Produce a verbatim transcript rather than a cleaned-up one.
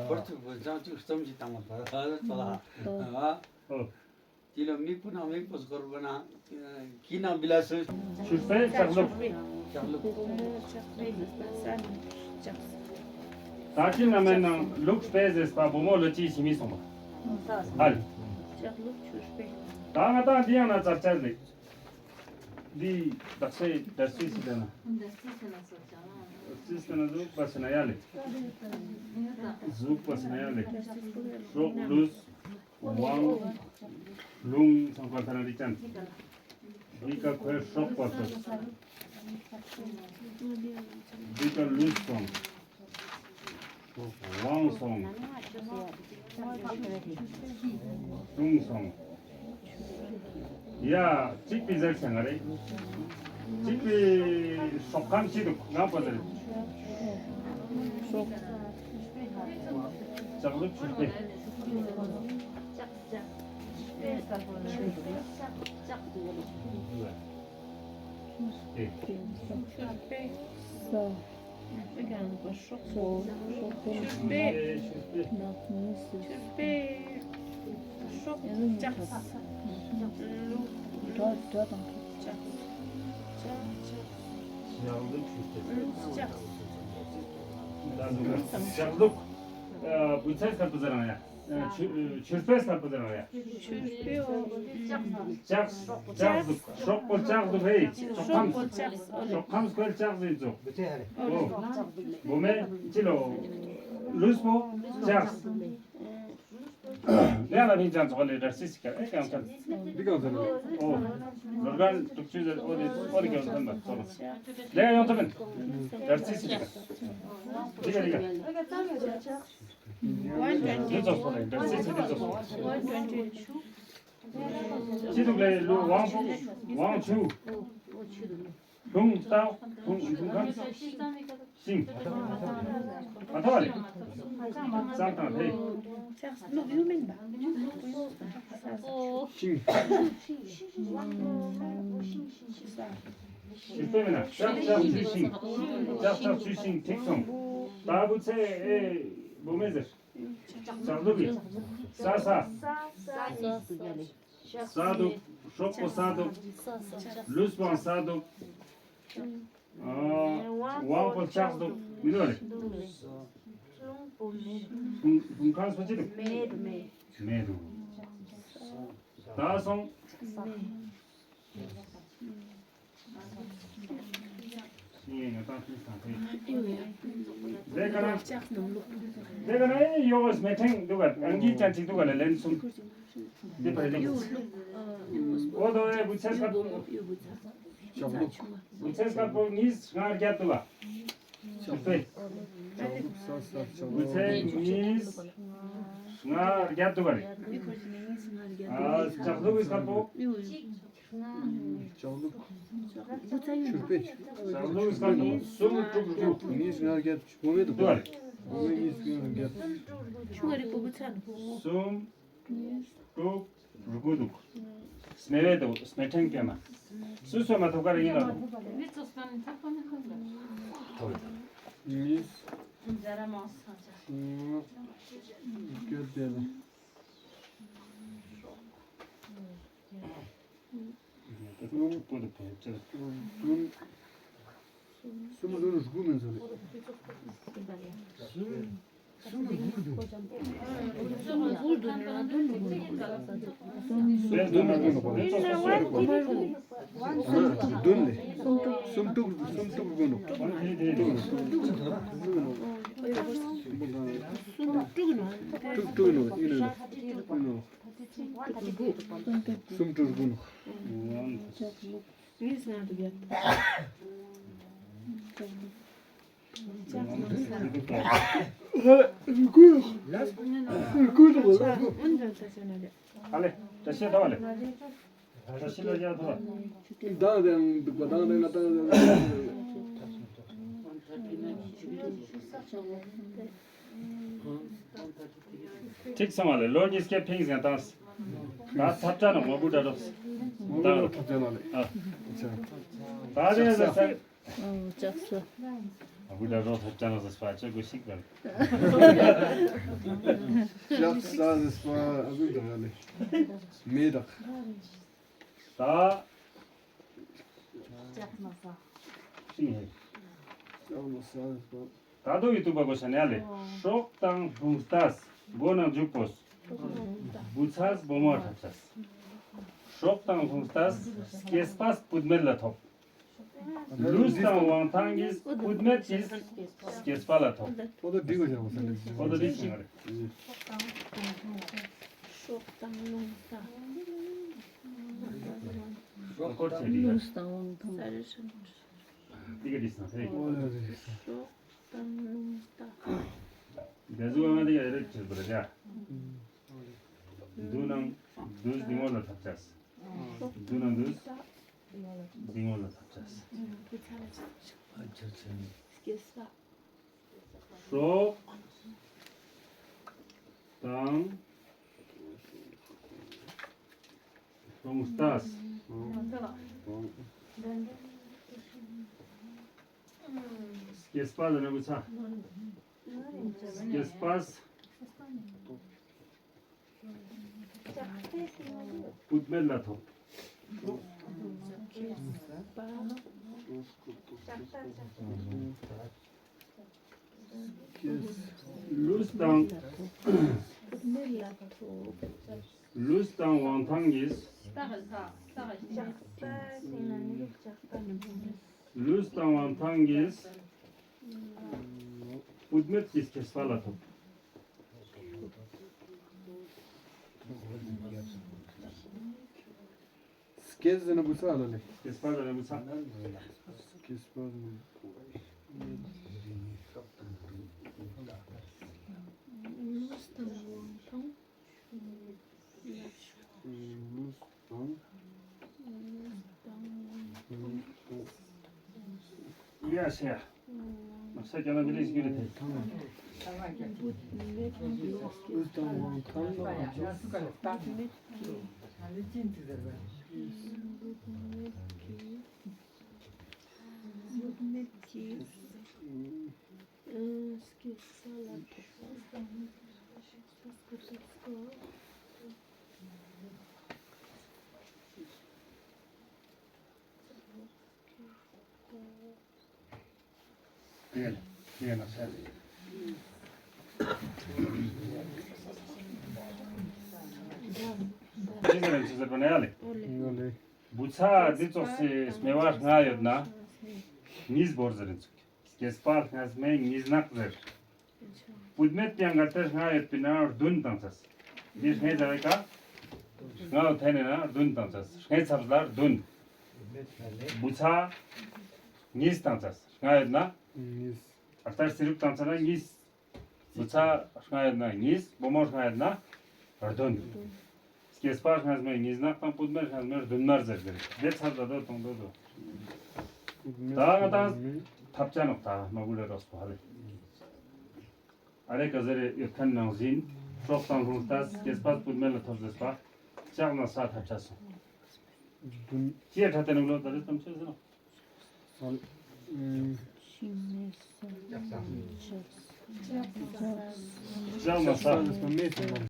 ཧོར་ཚུགས་པོ་ལྗང་ཅུ་རྩོམ་ཞིག་བཏང་བ་བར་ཧ་ལ་ཙོ་ལ། ཨ། ཨོ། དེ་ལ་མིག་པོ་ན་མིག་པོ་སྐོར་བ་ན་ཀི་ན་བི་ལ་སུ། ཆུར་པའི་ལྕགས་ལུག། ལྕགས་ལུག། ད་ཅི་ན་མེན་ན་ལུག་པའི་ཟེར་པ་བུ་མོ་ལ་ཅི་ཞིག་མི་སོང་བ། ཧལ། ལྕགས་ལུག་ཆུར་པའི། ད་ང་ཏང་འདི་ཡང་ན་ཙར་ཙར་ལེ། འདི་དག་ས་འདར་སིག་སི་ལེ་ན། འདར་སིག་སི་ལེ་ན་ཟུག་པ་སི་ན་ཡ་ལེ། ཟུག་པ་སི་ན་ཡ་ལེ། སྲོག་ལུས། དབང་། ལུང་ཚང་པ་ཐ་ན་རི་ཅན། འདི་ཀ་ཁོའི་སྲོག་པ་ཐོབ། འདི་ཀ་ལུས་སོང་། དབང་སོང་། ལུང་སོང་། ཡ། གཅིག་པི་ཟེར་ཆ་ང་རེ། གཅིག་པི་སྲོག་ཁམས་ཅི་འདུག་ང་པོ་ཟེར། ལྕགས་ལུག་ཆུར་པེ། ཆུར་པེ། ཆུར་པེ། ཆུར་པེ། ཆུར་པེ། སྲོག་ལྕགས། ལུག་ལྕགས། ལྕགས། ལུག་ལྕགས། ལུག་ལྕགས། ལྕགས་ལུག། ཨ། བུ་ཚ་སྐར་པོ་ཟེར་རང་ཡ། ཆུ་ཆུར་པེ་སྐར་པོ་ཟེར་རང་ཡ། ཆུར་པེ་འོ། ལྕགས། ལྕགས་ལུག། སྲོག་པོ་ལྕགས་ལུག་ཧེ། སྲོག་ཁམས། སྲོག་པོ་ལྕགས་འོ། སྲོག་ཁམས་སྐོར་ལྕགས་ཟེར་ཙོགས། འོ། བུ་མོ་ཅི་ལོ། ལུས་པོ་ལྕགས། ལེ་ན་ཕིན་ཅང་ཚོགས་ལེ་འདར་སིག་སི་ཀ་ཨེ་ཀྱང་ཚན། འདི་ཀྱང་ཚན། འོ། ལོར་གན་དྲུག་ཅུ་ཟེར་འོ་དེ་འོ་དེ་ཀྱང་ཚན་པ་ཚོགས། ལེ་ཡོང་ཐུབ་མིན། འདར་སིག་སི་ཀ་འདི་ཀ་འདི་ཀ་འདི་ཚོགས་ལེ་འདར་སིག་སི་འདི་ཚོགས། ཅི་འདུག་ལེ་ལུ་དབང་པོ་དབང་ཆུ། ལུང་རྟ། ལུང་ལུང་ཁམས། ཤིང་། ཨ་ཐ་བ་ལེ། ཙམ་དང་ལེ། ལྕགས་ལུག་ཡུ་མེན་པ། ཤིང་། ཤིང་། ཤིང་། ཤིང་། ཤིང་། ལྕགས་ལྕགས་ཆུ་ཤིང་། ལྕགས་ལྕགས་ཆུ་ཤིང་ཐིག་སོང་། ད་བུ་ཚེ་ཨེ་བུ་མེ་ཟེར། ལྕགས་ལུག་གི་ས་ས། ས་ས། ས་འདུག། སྲོག་པོ་ས་འདུག། ལུས་པའང་ས་འདུག། ཨ། དབང་པོ་ལྕགས་འདུག། མི་འདུག་ལེ། ལུང་པོ་མེ་འདུག། ལུང་ཁམས་པོ་ཅི་འདུག། མེ་འདུག། མེ་འདུག། ད་སོང་། ཡེ་ང་ཏང་ཕིས་ཏང་ཕེ། དེ་ཀ་ན། དེ་ཀ་ན་ཨེ་ཡོ་གོས་མེ་ཕྲེང་འདུག་ག་ཨང་ཀི་ཅན་ཅིག་འདུག་ག་ལེ་ལན་གསུམ། དེ་པ་རེ་ལེ། འོ་དོ་ཨེ་བུ་ཚེ་སྐར་པོ། བུ་ཚེ་སྐར་པོ་གཉིས་ལྔ་བརྒྱད་འདུག་ག་ཆུར་པེ། བུ་ཚེ་གཉིས་ལྔ་བརྒྱད་འདུག་ག་རེ། ཨ་ལྕགས་ལུག་གི་སྐར་པོ། ལྕགས་ལུག། ཆུར་པེ། ལྕགས་ལུག་སྐར་པོ་སུམ་དྲུག་དྲུག། གཉིས་ལྔ་བརྒྱད་བུ་མེ་འདུག་ག་བུ་མེ་གཉིས་ལྔ་བརྒྱད། ཆུ་བ་རིག་པོ་བུ་ཚ་འདུག། སུམ། དྲུག་དྲུག་འདུག། སྨེ་བེ་འདུག་སྨེ་ཕྲེང་ཏེ་མ། སུ་སུ་མ་ཐོབ་ཀ་རེ་ཡིན་ལ། གཉིས། སྐྱོད་དེ་ལ། སུམ་བདུན་དགུ་མིན་ཟེར་ནས། བདུན་ལེ། སུམ་དྲུག་སུམ་དྲུག་དགུ་ནོ། དྲུག་དྲུག་ནོ། ཨིན་ནོ། སུམ་དྲུག་དགུ་ནོ། ཨ་ལེ། བཀྲ་ཤིས་ཐོབ་ཨ་ལེ། བཀྲ་ཤིས་ལ་ཡ་ཐོབ་ཨ། མདང་དེ་འདུག་པ་མདང་དེ་ང་ཏང་ཐིག་སོང་བ་ལེ། ལོ་གཉིས་ཀའི་ཕིང་ཟེར་ཏང་། ད་ཐབ་ཆ་ནང་མ་བུ་འདྲ་རོགས། ད་རོགས། ཨ། ད་རེ་ཟེར་ས། ལྕགས་ས། ཨ་བུ་ད་རོ་ཐབ་ཅན་ཟེར་པ་ཅི་གོ་ཤིག་ག་ལྕགས་ས་ཟེར་པ་ཨ་བུ་ད་ལེ། མེ་དག་ད། ཤིང་ཧེ། ད་དོ་ཡི་ཐུག་པ་གོ་ཤ་ནེ་ལེ། སྲོག་དང་རླུང་རྟ། མགོ་ནང་མཇུག་པོ། བུ་ཚ་བུ་མོ་ཐབ་ཅེས། སྲོག་དང་རླུང་རྟ། སྐྱེས་པ་བུད་མེད་ལ་ཐོབ། ལུས་དང་དབང་ཐང་གིས་བུད་མེད་ཀྱི་སྐྱེས་པ་ལ་ཐོབ། འོ་དོ་འདི་གོ་ཤ་ནེ་ལེ། འོ་དོ་འདི་ཤིང་ཧེ། སྲོག་དང་རླུང་རྟ། སྐོར་ཆེ་རི་ཡ། ལུས་དང་དབང་ཐང་། འདི་ག་འདི་སང་ཧེ། སྲོག་དང་རླུང་རྟ། འདི་ཟུག་ང་འདི་ག་རེ་ཆེ་བར་ཡ། དུ་ནང་དུ་སྡིང་བོ་ལ་ཐབ་ཅེས། དུ་ནང་དུ་སྡིང་བོ་ལ་ཐབ་ཅེས། སྐྱེས་པ། སྲོག་དང་རླུང་རྟ། སྐྱེས་པ་ཟེར་ན་བུ་ཚ། སྐྱེས་པ། བུད་མེད་ལ་ཐོབ། ལུས་དང་། ལུས་དང་དབང་ཐང་གིས། ལུས་དང་དབང་ཐང་གིས། བུད་མེད་ཀྱི་སྐྱེས་པ་ལ་ཐོབ། སྐྱེས་ཟེར་ན་བུ་ཚ་ལ་ལེ། སྐྱེས་པ་ཟེར་ན་བུ་ཚ། སྐྱེས་པ་ཟེར་ན་བུ་ཚ། ལུས་དང་དབང་ཐང་། ལུས་དང་། ལུས་དང་། ཡ་ཤེ་ཡ། ས་ཀྱ་ལ་མི་རིགས་ཀྱི་རིགས་ཐེ། བུད་མེད་ཀྱི་སྐྱེས་པ་ལ་ཐོབ། བུད་མེད་ཀྱི། བུད་མེད་ཀྱི། སྐྱེས་པ་ལ་ཐོབ། ཡེ་ལ་ཡེ་ལ་ས་ལ། ཅི་ཟེར་ཅི་ཟེར་པ་ན་ཡ་ལེ། བུ་ཚ་འདི་ཙོགས་སི་སྨེ་བ་ལྔ་ཡོད་ན། གཉིས་བོར་ཟེར་རིན་ཚུགས། སྐྱེས་པ་ལྔ་སྨེ་གཉིས་ནག་ཟེར། བུད་མེད་ཀྱང་གལ་ཏེ་ལྔ་ཡོད་པིན་ན་བདུན་བཏང་ཅེས། འདི་ལྔའི་ཟླ་བའི་ཀ། ལྔ་བོ་ཐེ་ནེ་ན་བདུན་བཏང་ཅེས། ལྔའི་ཚབ་ལ་བདུན། བུ་ཚ་གཉིས་བཏང་ཅེས། ལྔ་ཡོད་ན། གཉིས། ཨ་ལྟར་སི་རུབ་བཏང་ཅེས་ན་གཉིས། བུ་ཚ་ལྔ་ཡོད་ན་གཉིས། བུ་མོ་ལྔ་ཡོད་ན་བདུན། སྐྱེས་པ་ལྔ་སྨེ་གཉིས་ནག་དང་བུད་མེད་ལྔ་སྨེ་བདུན་དམར་ཟེར་གི་རེད། དེ་ཚར་ད་དོ་གཏོང་དོ་དོ། ད་ང་དང་ཐབ་ཅ་ནོག་ད་མ་གུ་ལེ་རོགས་པོ་ཧ་ལེ། ཨ་རེ་ཀ་ཟེར་ཡོད་མཁན་ནང་བཞིན་སྲོག་དང་རླུང་རྟ་སྐྱེས་པ་བུད་མེད་ལ་ཐོབ་ཟེར་པ་ལྕགས་ན་ས་ཐབ་ཅ་སོང་། ཅི་ཡ་ཁྲ་ཏེ་ནང་ལོ་ད་རེ་ཙམ་ཆེ་ཟེར་ནོག། ཤིང་ནེ་ས། ལྕགས་ས། ལྕགས་ན་ས།